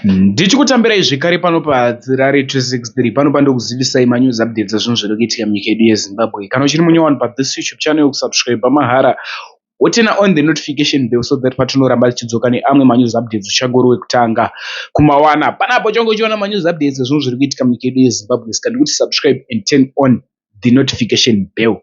Ndichikutambirai zvekare pano paHarare 263 pano pandokuzivisai manews updates ezvinhu zviri kuitika munyika yedu yeZimbabwe. Kana uchiri munyowani pathis YouTube channel kusubscribe mahara woturn on the notification bell so that patinoramba tichidzoka neamwe manews updates uchangori wekutanga kumawana. Panapo uchange uchiona manews updates ezvinhu zviri kuitika munyika yedu yeZimbabwe saka ndikuti subscribe and turn on the notification bell.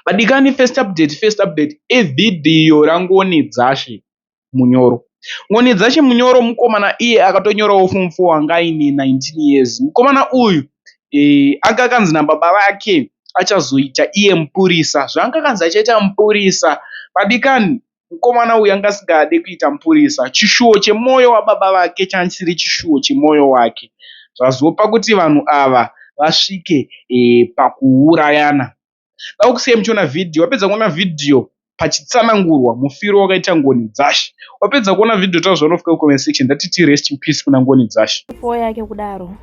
Vadikani, first update, first update ivhidhiyo raNgoni Dzashe Munyoro. Ngonidzashe Munyoro mukomana iye akatonyorawo form 4 anga aine 19 years. Mukomana uyu e, anga akanzi nababa vake achazoita iye mupurisa. Zvaanga akanzi achaita mupurisa, vadikani, mukomana uyu anga asingade kuita mupurisa. Chishuwo chemwoyo wababa vake changa chisiri chishuwo chemwoyo wake. Zvazopa kuti vanhu ava vasvike e, pakuurayana. Ndakusiya muchiona vhidhiyo. Wapedza kuona vhidhiyo pachitsanangurwa mufiro wakaita Ngoni Dzashe. Wapedza kuona vhidhiyo taura zvaunofika kucomment section. Ndatiti rest in peace kuna Ngoni Dzashe. Fo yake kudaro.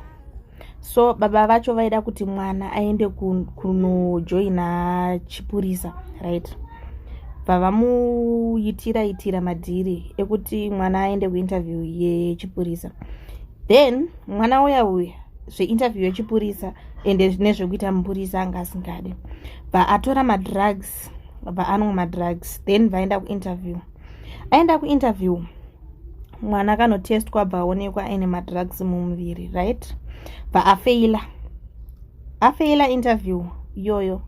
So baba vacho vaida kuti mwana aende kunojoina chipurisa, right? Vavamuitira itira madhiri ekuti mwana aende kuinterview yechipurisa. Then mwana uya uya zveinterview yechipurisa ende nezvekuita mupurisa anga asingade, bva atora madrugs, bva anwa madrugs, then vaenda kuinterview. Aenda kuinterview, mwana akanotestwa, bva aonekwa aine madrugs mumuviri, right? Bva afeila, afeila interview iyoyo,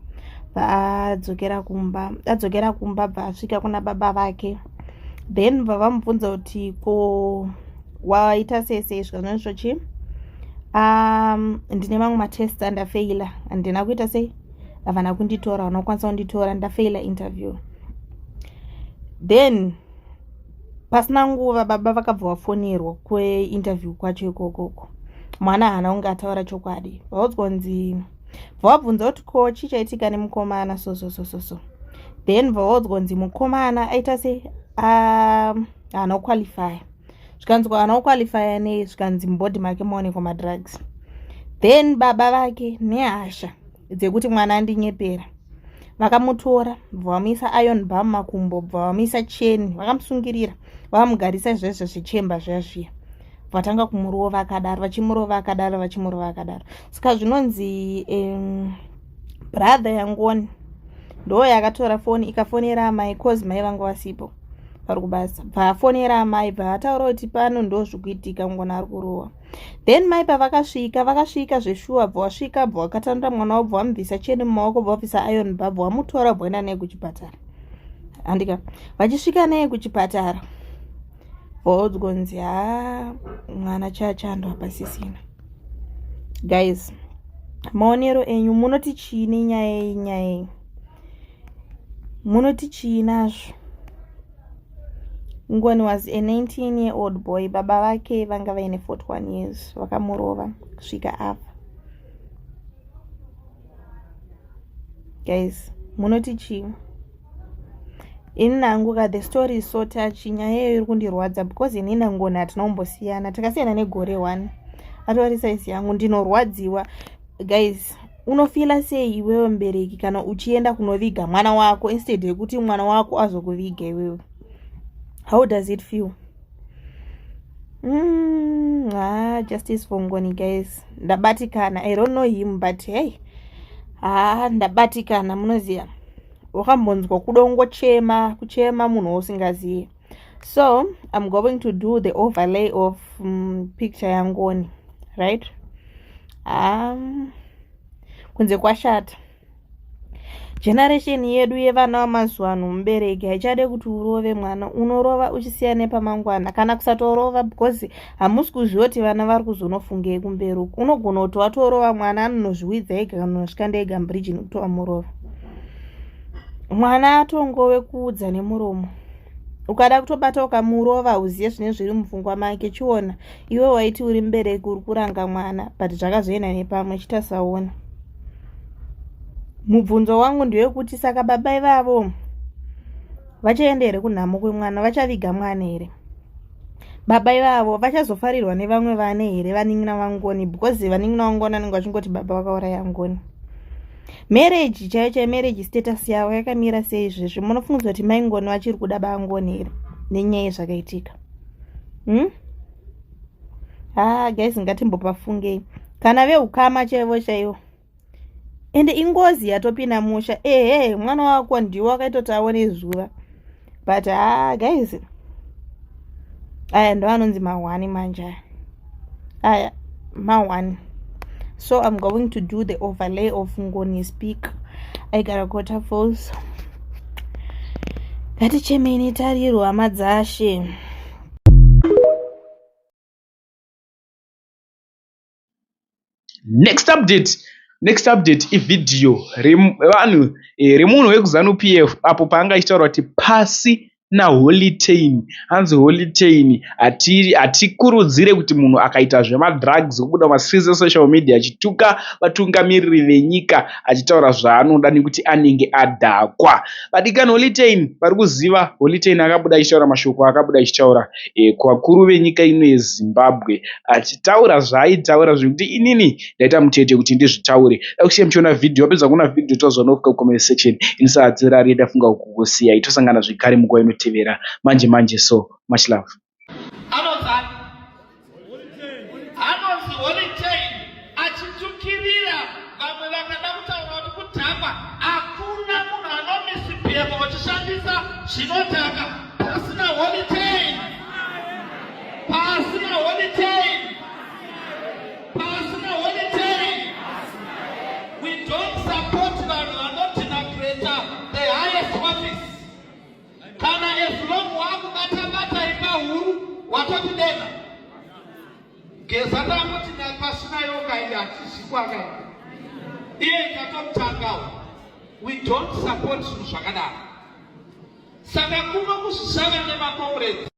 bva adzokera kumba. Adzokera kumba, bva asvika kuna baba vake, then bva vamubvunza kuti ko waita sei sei, zvikanzvo chi ndine mamwe matest andafeila, handina kuita sei, havana kunditora, vanokwanisa kunditora, ndafeila interview. Then pasina nguva baba vakabva vafonerwa kweinterview kwacho ikokoko, mwana haana kunge ataura chokwadi. Vaudzwa kunzi, vavabvunza kuti ko chii chaitika nemukomana, so so so so so. Then vaudzwa kunzi mukomana aita sei, haana kuqualifya. Zvikanzi haana kuqualifya nei? Zvikanzi mubody make maonekwa madrugs. Then baba vake nehasha dzekuti mwana andinyepera, vakamutora, bva vamuisa iron bar mumakumbo, bva vamuisa cheni, vakamusungirira, vakamugarisa zvezvo zvechemba zviya zviya, vatanga kumurova akadaro, vachimurova akadaro, vachimurova akadaro. Saka zvinonzi brother yaNgoni ndo yakatora foni ikafonera amai, cause mai vanga vasipo, vari kubasa. Bva afonera amai, bva ataura kuti pano ndo zvikuitika, Ngoni ari kurohwa. Then mai pavakasvika, vakasvika zveshuwa, bva wasvika, bva wakatanura mwana wabva wamubvisa cheni mumaoko, bva wabvisa iron bar, bva wamutora, bva waenda naye kuchipatara. Handika vachisvika naye kuchipatara, vaudzwa ha, mwana chachando hapasisina. Guys, maonero enyu, munoti chii nenyaya iyi? Nyaya iyi munoti chii nazvo? Ngoni was a 19 year old boy. Baba vake vanga vaine 41 years, vakamurova kusvika afa. Guys, munoti chii? Ini nangu ka, the story is so touchy. Nyaya iyoyo iri kundirwadza because ini naNgoni hatina kumbosiyana, takasiyana negore one, atori size yangu. Ndinorwadziwa, guys. Unofeela sei iwewe mubereki kana uchienda kunoviga mwana wako instead yekuti mwana wako azokuviga iwewe? How does it feel? Ah, justice for Ngoni, guys. Ndabatikana. I don't know him, but hey, ah, ndabatikana. Munoziva, wakambonzwa kudongochema, kuchema munhu wausingazivi. So I'm going to do the overlay of picture yaNgoni, right? Kunze kwashata. Generation yedu yevana vamazuva ano, mubereki haichade kuti urove mwana, unorova uchisiya nepamangwana kana kusatorova, because hamusi kuziva kuti vana vari kuzonofungei kumberi uku. Unogona kuti watorova mwana, anonozviwidza ega kana unosvika ndega mubridge nekuti wamurova. Mwana atongove kuudza nemuromo, ukada kutobata ukamurova, uzive zvinenge zviri mupfungwa make. Chiona iwe waiti uri mubereki, uri kuranga mwana, but zvakazoenda nepamwe. Chitasaona, mubvunzo wangu ndewekuti saka baba ivavo vachaenda here kunhamo kwemwana? Vachaviga mwana here baba ivavo? Vachazofarirwa nevamwe vane here, vanin'ina vaNgoni? Because vanin'ina vaNgoni vanenge vachingoti baba vakauraya Ngoni. Marriage chaiyo chaiyo, marriage status yavo yakamira sei izvezvi? Munofungidzwa kuti mai Ngoni vachiri kuda baNgoni here nenyaya yezvakaitika? Haa guys, ngatimbopafungei kana veukama chaivo chaivo. Ende ingozi yatopinda musha. Ehe, mwana wako ndiwo wakaita kuti aone zuva, but haa guys, aya ndo anonzi mahwani manje aya, aya mahwani. So I'm going to do the overlay of Ngoni speak aigara Waterfalls. Ngatichemei tariro, hama dzashe. Next update, next update ivhidhiyo revanhu, remunhu wekuZanu PF, apo paanga achitaura kuti pasi naHoly Ten. Hanzi Holy Ten, hatikurudzire kuti munhu akaita zvemadrugs kubuda mumastreets esocial media achituka vatungamiriri venyika, achitaura zvaanoda nekuti anenge adhakwa. Vadikani, Holy Ten, vari kuziva Holy Ten akabuda achitaura mashoko akabuda achitaura kuvakuru venyika ino yeZimbabwe, achitaura zvaaitaura zvekuti inini ndaita mutete kuti ndizvitaure. Dakusiya muchiona vhidhiyo. Wapedza kuona vhidhiyo, tozvanofuka kucomment section. Inisadzirari ndafunga kukusiyai, tosangana zvekare munguva inotevera manje manje. So much love. Anonzi anonzi Holy Ten achitukirira vamwe vakada kutaura kuti kudhakwa. Hakuna munhu anomisbehave uchishandisa zvinodhaka pasina Holy Ten, pasina Holy Ten, pasina Holy Ten. We don't support vanhu vanodenigrata the highest office. Kana as long wakubata-bata imba huru, watoti dena Geza ndangoti pasina yoga ende hatizikwa akaenda iye ikatomutangawo. We don't support zvinhu zvakadaro. Saka kuno kuzvisava nemacomrades.